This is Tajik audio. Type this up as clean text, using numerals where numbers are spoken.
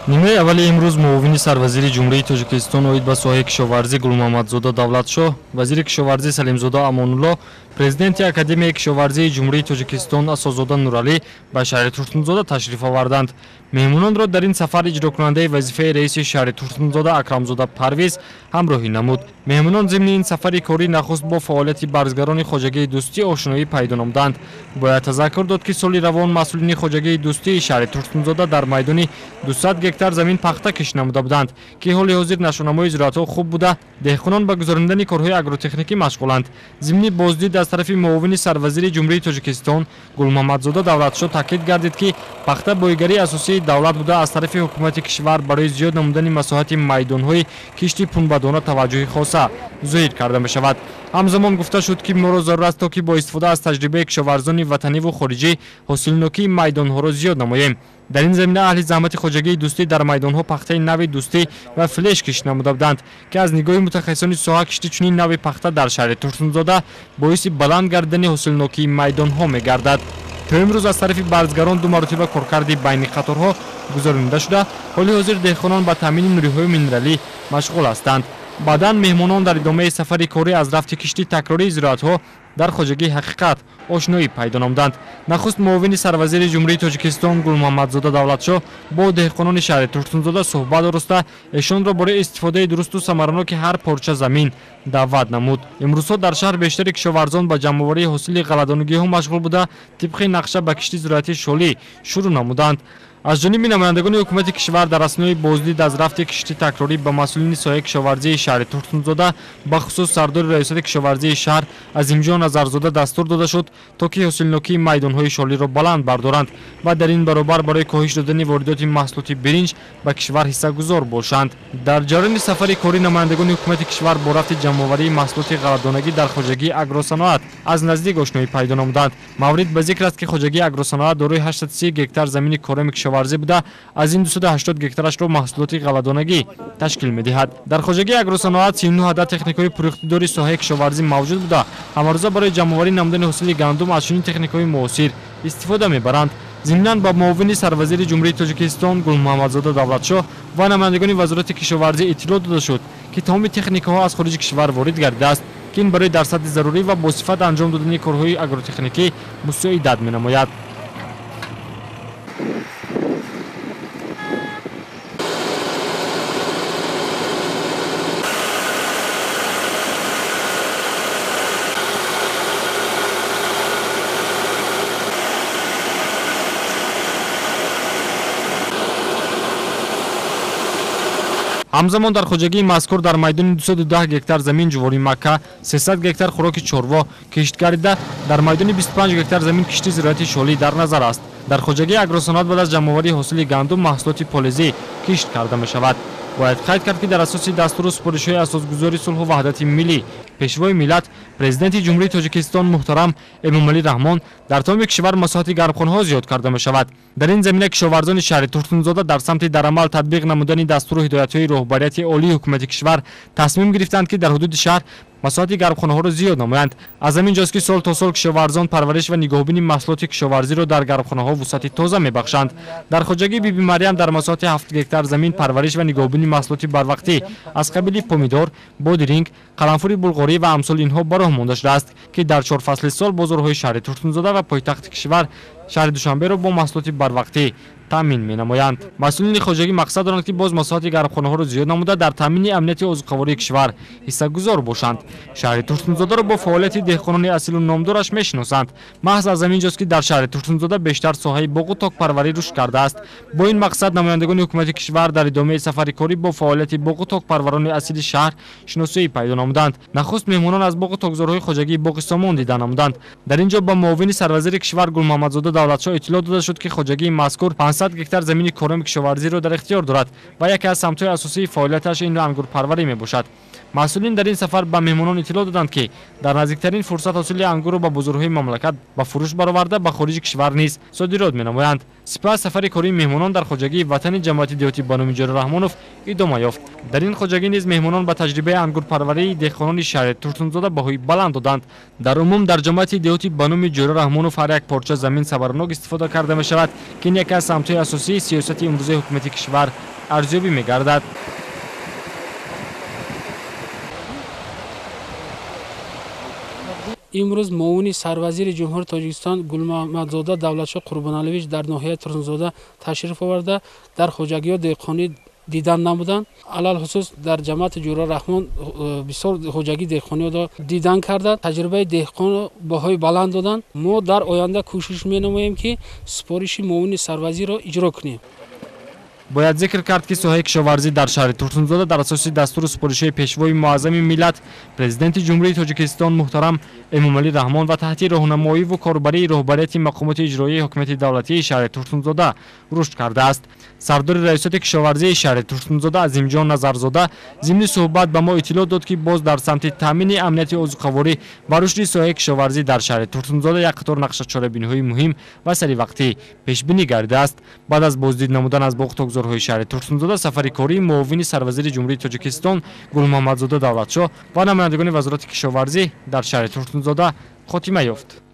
Нимаи аввали имрӯз муовини сарвазири Ҷумҳурии Тоҷикистон оид ба соҳаи кишоварзӣ Гулмуҳаммадзода Давлатшоҳ, вазири кишоварзӣ Салимзода Амонулло, президенти Академияи кишоварзии Ҷумҳурии Тоҷикистон Асозода Нуралӣ ба шаҳри Турсунзода ташриф оварданд. Меҳмононро дар ин сафар иҷрокунандаи вазифаи раиси шаҳри Турсунзода Акрамзода Парвиз ҳамроҳӣ намуд. Меҳмонон зимни ин сафари корӣ нахуст бо фаъолияти барзгарони хоҷагии дӯстӣ ошноӣ пайдо намуданд. Бояд тазаккур дод, ки соли равон масъулини хоҷагии дӯстии шаҳри Турсунзода дар майдони 200 гектар замин пахта кишт намуда буданд, ки ҳоли ҳозир нашъунамои зироатҳо хуб буда, деҳқонон ба гузаронидани корҳои агротехникӣ машғуланд. Зимни боздид аз тарафи муовини сарвазири Ҷумҳурии Тоҷикистон Гулмуҳаммадзода Давлатшоҳ таъкид гардид, ки пахта боигарии асосии давлат буда, аз тарафи ҳукумати кишвар барои зиёд намудани масоҳати майдонҳои кишти пунбадона таваҷҷӯҳи хоса зоҳир карда мешавад. Ҳамзамон гуфта шуд, ки моро зарур аст, то ки бо истифода аз таҷрибаи кишоварзони ватаниву хориҷӣ ҳосилнокии майдонҳоро зиёд намоем. Дар ин замина аҳли заҳмати хоҷагии дӯстӣ дар майдонҳо пахтаи нави дӯстӣ ва флеш кишт намуда буданд, ки аз нигоҳи мутахассисони соҳа кишти чунин нави пахта дар шаҳри Турсунзода боиси баланд гардидани ҳосилнокии майдонҳо мегардад. То имрӯз аз тарафи барзгарон ду маротиба коркарди байни қаторҳо гузаронида шуда, ҳоли ҳозир деҳқонон ба таъмини нуриҳои минералӣ машғул ҳастанд. Баъдан меҳмонон дар идомаи сафари корӣ аз рафти кишти такрории зироатҳо дар хоҷагии ҳақиқат ошноӣ пайдо намуданд. Нахуст муовини сарвазири Ҷумҳурии Тоҷикистон Гулмуҳаммадзода Давлатшоҳ бо деҳқонони шаҳри Турсунзода суҳбат ороста, эшонро барои истифодаи дурусту самараноки ҳар порча замин даъват намуд. Имрӯзҳо дар шаҳр бештари кишоварзон ба ҷамъоварии ҳосили ғалладонагиҳо машғул буда, тибқи нақша ба кишти зироати шолӣ шурӯъ намуданд. Аз ҷониби намояндагони ҳукумати кишвар дар аснои боздид аз рафти кишти такрорӣ ба масъулини соҳаи кишоварзии шаҳри Турсунзода, бахусус сардори раёсати кишоварзии шаҳр Азимҷон Назарзода дастур дода шуд, то ки ҳосилнокии майдонҳои шолиро баланд бардоранд ва дар ин баробар барои коҳиш додани воридоти маҳсулоти биринҷ ба кишвар ҳиссагузор бошанд. Дар ҷараёни сафари корӣ намояндагони ҳукумати кишвар бо рафти ҷамъоварии маҳсулоти ғалладонагӣ дар хоҷагии агросаноат аз наздик ошноӣ пайдо намуданд. Маврид ба зикр аст, ки хоҷагии агросаноат дорои 830 гектар замини корами кишоварзӣ буда, аз ин 280 гектарашро маҳсулоти ғалладонагӣ ташкил медиҳад. Дар хоҷагии агросаноат 39 адад техникаҳои пуриқтидори соҳаи кишоварзӣ мавҷуд буда, ҳамарӯза барои ҷамъоварӣ намудани ҳосили гандум аз чунин техникаҳои муосир истифода мебаранд. Зимнан ба муовини сарвазири Ҷумҳурии Тоҷикистон Гулмуҳаммадзода Давлатшоҳ ва намояндагони вазорати кишоварзӣ иттилоъ дода шуд, ки тамоми техникаҳо аз хориҷи кишвар ворид гардидааст, ки ин барои дар сатҳи зарурӣ ва босифат анҷом додани корҳои агротехникӣ мусоидат менамояд. Ҳамзамон дар хоҷагии мазкур дар майдони 210 гектар замин ҷувори макка, 300 гектар хӯроки чорво кишт гардида, дар майдони 25 гектар замин кишти зироати шолӣ дар назар аст. Дар хоҷагии агросаноат баъд аз ҷамъоварии ҳосили гандум маҳсулоти полезӣ кишт карда мешавад. Бояд қайд кард, ки дар асоси дастуру супоришҳои асосгузори сулҳу ваҳдати миллӣ, пешвои миллат, президенти Ҷумҳурии Тоҷикистон муҳтарам Эмомалӣ Раҳмон дар тамоми кишвар масоҳати гармхонаҳо зиёд карда мешавад. Дар ин замина кишоварзони шаҳри Турсунзода дар самти дар амал татбиқ намудани дастуру ҳидоятҳои роҳбарияти олии ҳукумати кишвар тасмим гирифтанд, ки дар ҳудуди шаҳр масоҳати гармхонаҳоро зиёд намоянд. Аз ҳамин ҷост, ки сол то сол кишоварзон парвариш ва нигоҳубини маҳсулоти кишоварзиро дар гармхонаҳо вусъати тоза мебахшанд. Дар хоҷагии Биби Марьям дар масоҳати 7 гектар замин парвариш ва нигоҳубини маҳсулоти барвақтӣ аз қабили помидор, бодиринг, қаламфури булғорӣ ва амсоли инҳо ба роҳ монда шудааст, ки дар 4 фасли сол бозорҳои шаҳри Турсунзода ва пойтахти кишвар шаҳри Душанберо бо маҳсулоти барвақтӣ таъмин менамоянд. Масъулини хоҷагӣ мақсад доранд, ки боз масоҳати гармхонаҳоро зиёд намуда дар таъмини амнияти озуқавории кишвар ҳиссагузор бошанд. Шаҳри Турсунзодаро бо фаъолияти деҳқонони асилу номдораш мешиносанд. Маҳз аз ҳамин ҷост, ки дар шаҳри Турсунзода бештар соҳаи боғу токпарварӣ рушд кардааст. Бо ин мақсад намояндагони ҳукумати кишвар дар идомаи сафари корӣ бо фаъолияти боғу токпарварони асили шаҳр шиносоӣ пайдо намуданд. Нахуст меҳмонон аз боғу токзорҳои хоҷагии боғи Сомон дида намуданд. Дар ин ҷо ба муовини сарвазири кишвар Гулмуҳаммадзода Давлатшоҳ иттилоъ дода шуд, ки хоҷагии мазкур 500 гектар замини корами кишоварзиро дар ихтиёр дорад ва яке аз самтҳои асосии фаъолияташ ин ангурпарварӣ мебошад. Масъулин дар ин сафар ба меҳмонон иттилоъ доданд, ки дар наздиктарин фурсат ҳосили ангурро ба бозорҳои мамлакат ба фурӯш бароварда, ба хориҷи кишвар низ содирот менамоянд. Сипас сафари кории меҳмонон дар хоҷагии ватани ҷамоати деҳоти ба номи Ҷӯра Раҳмонов идома ёфт. Дар ин хоҷагӣ низ меҳмонон ба таҷрибаи ангурпарварии деҳқонони шаҳри Турсунзода баҳои баланд доданд. Дар умум дар ҷамоати деҳоти ба номи Ҷӯра Раҳмонов ҳар як порча замин самаранок истифода карда мешавад, ки ин яке аз самтҳои асосии сиёсати имрӯзаи ҳукумати кишвар Арзёбӣ мегардад. Имрӯз муовини сарвазири Ҷумҳурии Тоҷикистон Гулмаҳмадзода Давлатшоҳ Қурбоналович дар ноҳияи Турсунзода ташриф оварда, дар хоҷагиҳо деҳқонӣ дидан намуданд. Алалхусус дар ҷамоати Ҷӯра Раҳмон бисёр хоҷагии деҳқониро дидан карда, таҷрибаи деҳқонро баҳои баланд доданд. Мо дар оянда кӯшиш менамоем, ки супориши муовини сарвазирро иҷро кунем. Бояд зикр кард, ки соҳаи кишоварзӣ дар шаҳри Турсунзода дар асоси дастуру супоришҳои Пешвои муаззами миллат, Президенти Ҷумҳурии Тоҷикистон муҳтарам Эмомалӣ Раҳмон ва таҳти роҳнамоиву корбарии роҳбарияти мақомоти иҷроияи ҳокимияти давлатии шаҳри Турсунзода рушд кардааст. Сардори раёсати кишоварзии шаҳри Турсунзода Азимҷон Назарзода зимни суҳбат ба мо иттилоъ дод, ки боз дар самти таъмини амнияти озуқаворӣ ва рушди соҳаи кишоварзӣ дар шаҳри Турсунзода як қатор нақшачорабиниҳои муҳим ва саривақтӣ пешбинӣ гардидааст. Баъд аз боздид намудан аз боғу шаҳри Турсунзода сафари кории муовини сарвазири Ҷумҳурии Тоҷикистон Гулмуҳаммадзода Давлатшоҳ ва намояндагони вазорати кишоварзӣ дар шаҳри Турсунзода хотима ёфт.